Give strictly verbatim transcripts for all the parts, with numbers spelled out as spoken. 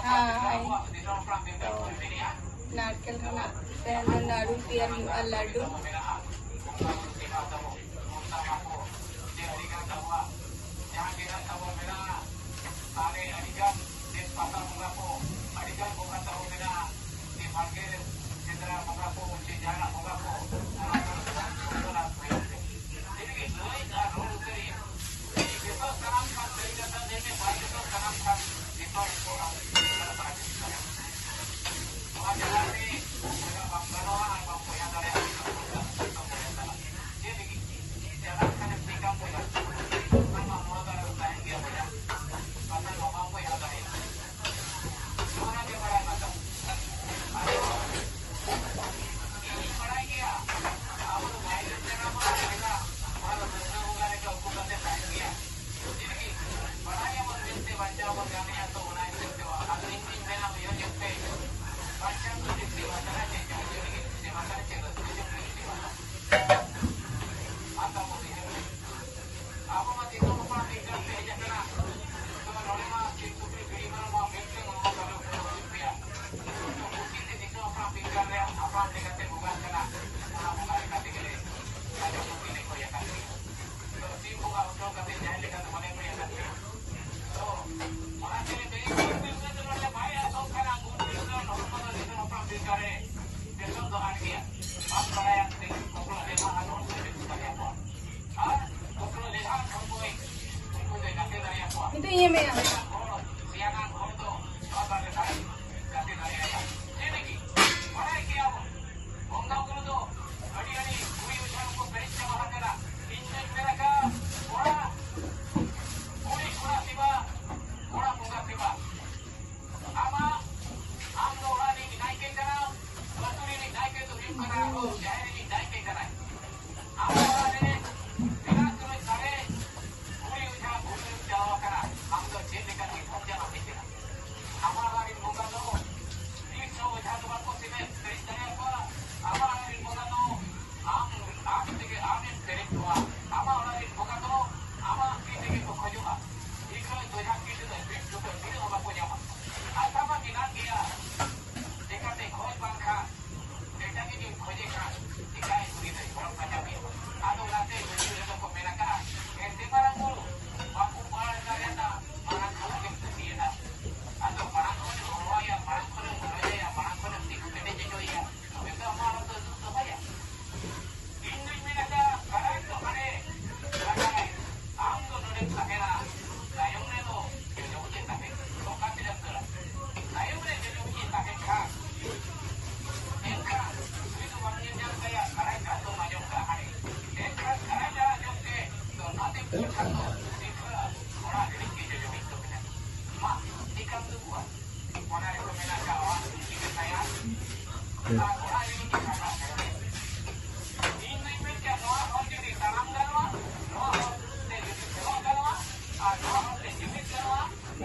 ᱦᱟᱭ᱾ ᱛᱚ, ᱱᱟᱨᱠᱮᱞ ᱨᱮᱱᱟᱜ ᱛᱮᱦᱮᱧ ᱫᱚ ᱞᱟᱹᱰᱩ ᱛᱮᱭᱟᱨ ᱦᱩᱭᱩᱜᱼᱟ, ᱞᱟᱹᱰᱩ᱾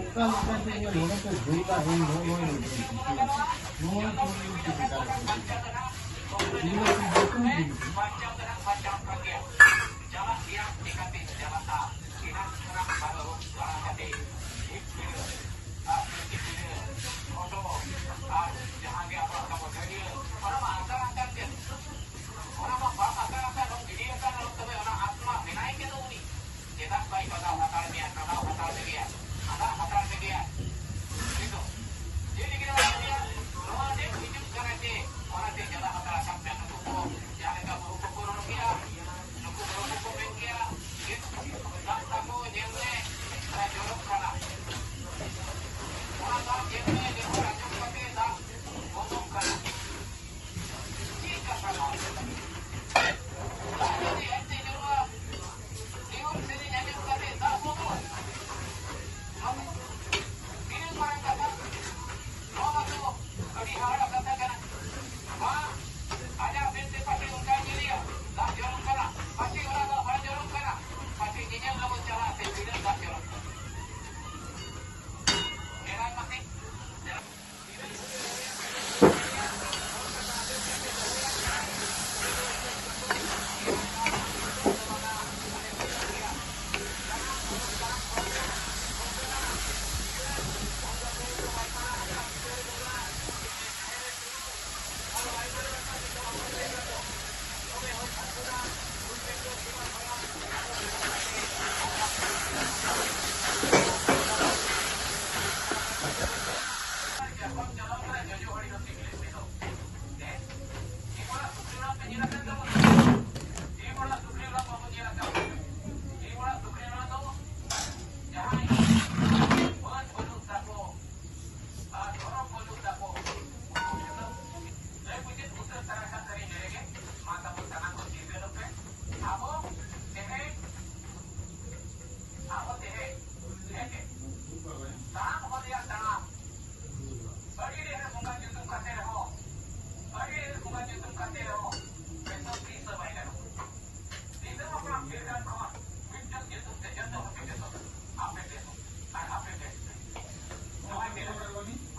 ᱚᱠᱟ ᱞᱮᱠᱟᱛᱮ ᱤᱧᱟᱹᱜ ᱢᱚᱱᱮ ᱠᱚ ᱫᱩᱞᱟ, ᱤᱧ ᱱᱚᱜᱼᱚ ᱱᱚᱣᱟ ᱧᱮᱞ ᱠᱟᱛᱮ ᱱᱚᱣᱟ ᱠᱚ ᱤᱧ ᱪᱮᱫ ᱞᱮᱠᱟ ᱨᱮ ᱤᱧ ᱫᱚ ᱵᱟᱹᱧ ᱵᱩᱡᱽ ᱮᱫᱟ᱾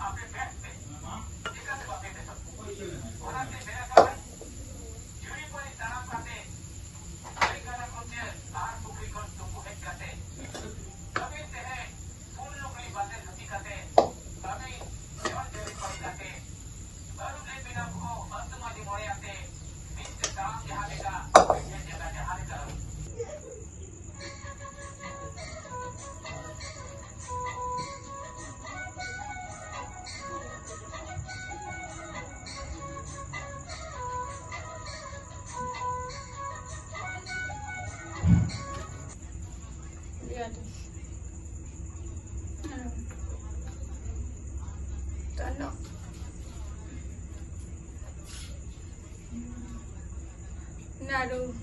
ᱟᱯᱮ ᱵᱮᱥ ᱯᱮ᱾ ᱪᱮᱠᱟᱛᱮ ᱵᱟᱯᱮ ᱵᱮᱥᱚᱜ? ᱚᱱᱟᱛᱮ ᱢᱮᱱ ᱟᱠᱟᱫᱟᱭ, ᱡᱩᱨᱤ ᱯᱟᱹᱨᱤ ᱛᱟᱲᱟᱢ ᱠᱟᱛᱮ, ᱜᱟᱹᱭ ᱠᱟᱰᱟ ᱠᱚ ᱪᱮᱫ ᱟᱦᱟᱨ ᱯᱩᱠᱷᱨᱤ ᱠᱷᱚᱱ ᱛᱩᱯᱩ ᱦᱮᱡ ᱠᱟᱛᱮ, ᱠᱟᱹᱢᱤ ᱛᱮᱦᱮᱧ ᱯᱩᱱ ᱞᱩᱜᱽᱲᱤ ᱵᱟᱸᱫᱮ ᱫᱷᱩᱛᱤ ᱠᱟᱛᱮ, ᱠᱟᱹᱢᱤ ᱡᱚᱱ ᱡᱟᱹᱨᱤ ᱯᱟᱹᱨᱤ ᱠᱟᱛᱮ, ᱟᱹᱨᱩᱵ ᱞᱮ ᱵᱮᱱᱟᱣ ᱠᱚ ᱵᱟᱹᱫᱩ ᱢᱟᱹᱡᱷᱤ ᱢᱚᱬᱮ ᱟᱛᱮ, ᱢᱤᱫ ᱛᱮ ᱛᱟᱲᱟᱢ ᱡᱟᱦᱟᱸ ᱞᱮᱠᱟ, ᱢᱤᱫ ᱛᱮ ᱡᱟᱭᱜᱟ ᱡᱟᱦᱟᱸ ᱞᱮᱠᱟ᱾ Naru.